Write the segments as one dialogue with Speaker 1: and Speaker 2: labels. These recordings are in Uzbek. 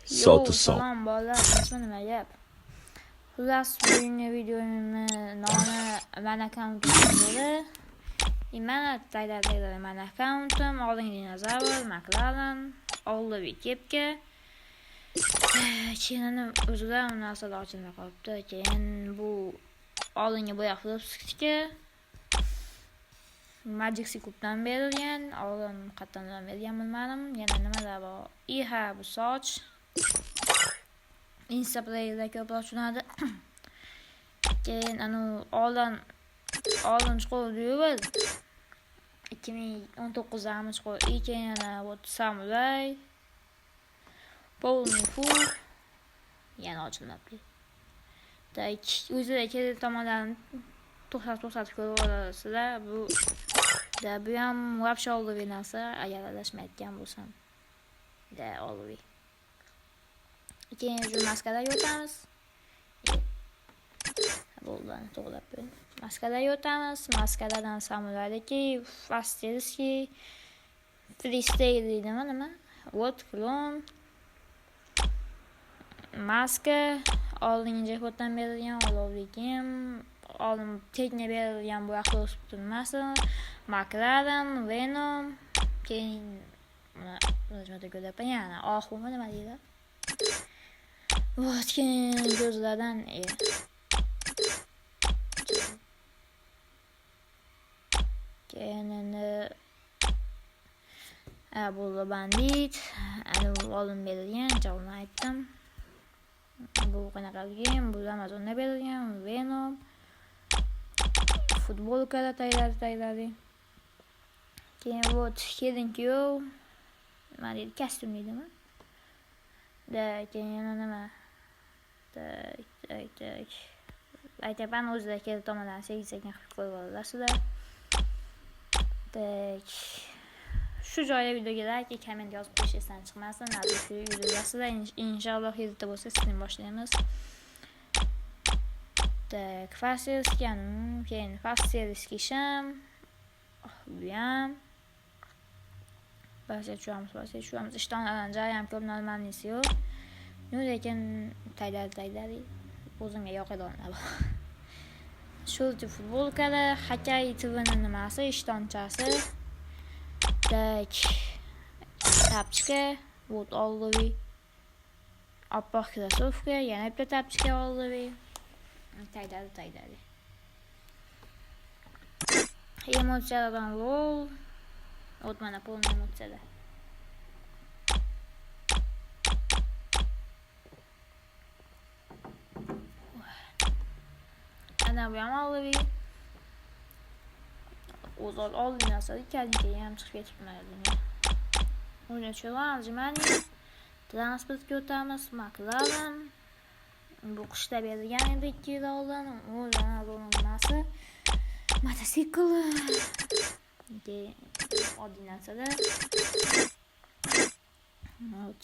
Speaker 1: Solta o som.
Speaker 2: Salom bolalar, ismi nima gap? Xullas, bugungi videomni nomi mani akkauntim bo'ldi. Mana tayda mani akkauntim, oldingi dinozavr, McLaren, oldi kepka. Keyin o'zida un narsalar ochilmay qolibdi. Keyin bu oldingi bo'yoq Philipsniki. Magic Cubdan berilgan, oldin qayerdan bergan bilmadim. Yana nimalar bor? Iha, bu soch. Instaplayda ko'proq tushunadi. Keyin anu oldin chiquvdi-yu 2019dami chiquvdi. И keyin yana вот samuray, полный full yana ochilmabdi. Так, o'zida kerak tomonlarini to'xtatib ko'rib olasizlar. Bu da bu ham вообще oldiviy narsa, agar adashmayotgan bo'lsam. Da oldiviy. Keyin shu maskalarga o'tamiz. Bo'ldi, to'g'rilab qo'ydim. Maskalarga o'tamiz. Maskalardan samuraydiki, fastelski, freestyle deydimi nima? Вот klon. Maska oldingi jackpotdan berilgan olovli kiyim, oldin tekinga berilgan bo'yoq nimasi, McLaren, Venom, keyin ko'ryapman yana oxumi nima deydi? Вот keyin ko'zlardan keyin endi bo'ldi bandit, oldin berilgan, javobini aytdim. Bu qanaqaligi, bu Amazonda berilgan, Venom, futbolkalar tayladi. Keyin вот kelin kuyov, nima deydi, kostyum deydimi? Da, keyin yana nima? Так, так, так. Aytyapman, o'zida kerak tomondan sekin-sekin qilib qo'yib olasizlar. Так. Shu joyda videoga like, komment yozib qo'yish esdan chiqmasin. Shu videogasizlar inshaalloh yerda bo'lsa stream boshlaymiz. Так, Fasilski, keyin Fasilski sham. Bu ham. Pastga tushamiz, pastga tushamiz. Ishtonlardan jayam ko'p normalnisi yo'q. Ну, lekin tayladi. O'zimga yoqadiganlar bor. Shorti futbolkalar, Xokey TVning nimasi, ishtonchasi. Так, тапочка, вот oldiviy. Oppoq krossovka, yana bitta тапочка oldiviy. Tayladi. Emotsiyalardan lol. Вот mana полный emotsiyalar. Ana bu ham oldiviy. O'zi oldin narsa keyin ham chiqib ketibdi. Uni challenge transportga o'tamiz, McLaren. Bu qishda berilgan edi 2 yil oldin. U nimasi? Mototsikl. Keyin oddiy narsalar.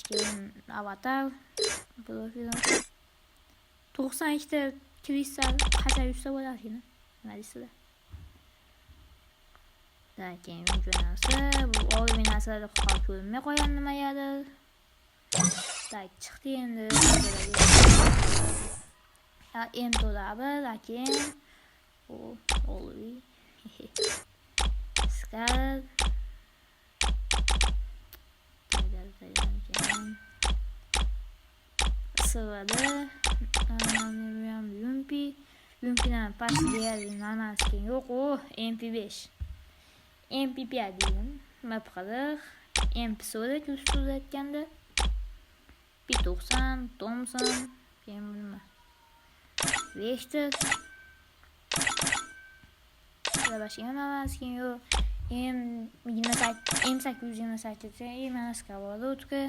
Speaker 2: Keyin avatar profili. 92 ta kristal qachon yutsa bo'larkan? Nima deysizlar? Keyin bu narsa, bu oldiy narsalar qolib ko'rinmay qolgan nimagadir. Так, chiqdi endi. M4 keyin o oldi. Scar. Keyin SVD, Yumpi, Yumpidan past deyarli normal skin yo'q. O MP5. MP5 dedim. MP40, MP40 ustida aytganda. P90, Thompson, keyin bu nima? Vector. Boshqa normal skin yo'q. M28, M828 emas, Skоворodka.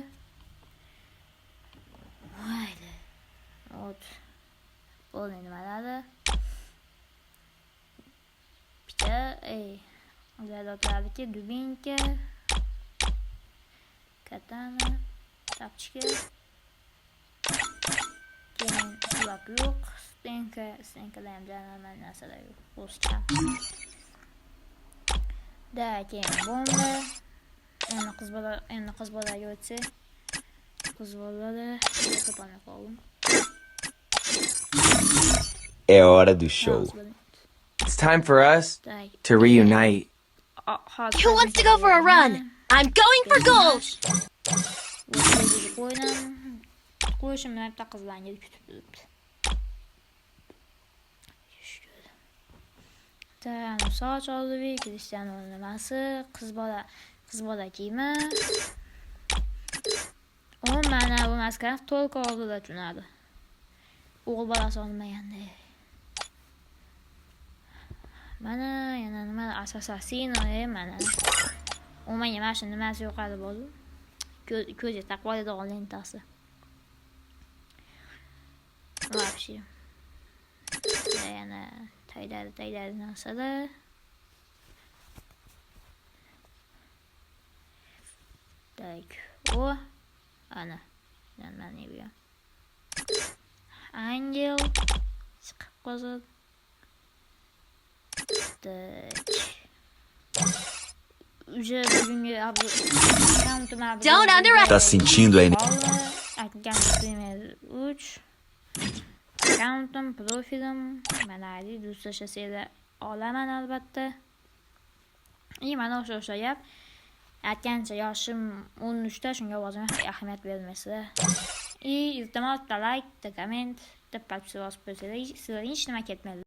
Speaker 2: Mayli. Вот. Bo'ldi nimalari. Picha, ey, Zaryadlardiki dubinka, katana, тапочка. Keyin quloq yo'q, stenka, stenkada ham normal narsalar yo'q. O'zi kam. Da, keyin bomba. Endi qiz bola, endi qiz bolaga o'tsak, Qiz bolalar topolmay qoldim.
Speaker 1: É hora do show.
Speaker 3: It's time for us
Speaker 2: Так.
Speaker 3: to reunite.
Speaker 2: Hozir
Speaker 4: Who wants to go for a run? I'm going for gold!
Speaker 2: Qo'ydim. Qo'yishim bilan bitta qizlarni kutib turibdi. Shukur. Soch oldik, Cristiano nimasi, qiz bola kiyimi. U mana bu maskani только oldida tushunadi. O'g'il bolasi olmaganda. Mana yana nima, Assassino, mana. U menga mana shu nimasi yoqadi bo'ldi. Ko'zga taqib oladigan lentasi. Вообще. Yana taydadi taydadi narsalar. Так, o ana. Mana bu ham. Angel chiqib qolsin. Так. Уже bugungi
Speaker 4: Don't underestimate.
Speaker 1: Tá sentindo a
Speaker 2: Account Premier 3 akkauntim, profilim mana do'stlashasanglar olaman albatta. И mana o'sha gap. Aytgancha yoshim 13 da, shunga ovozimga ahamiyat bermaysizlar. И iltimos, bitta layk, bitta komment, bitta подписка bosib qo'ysanglar, sizlarga hech nima ketmaydi.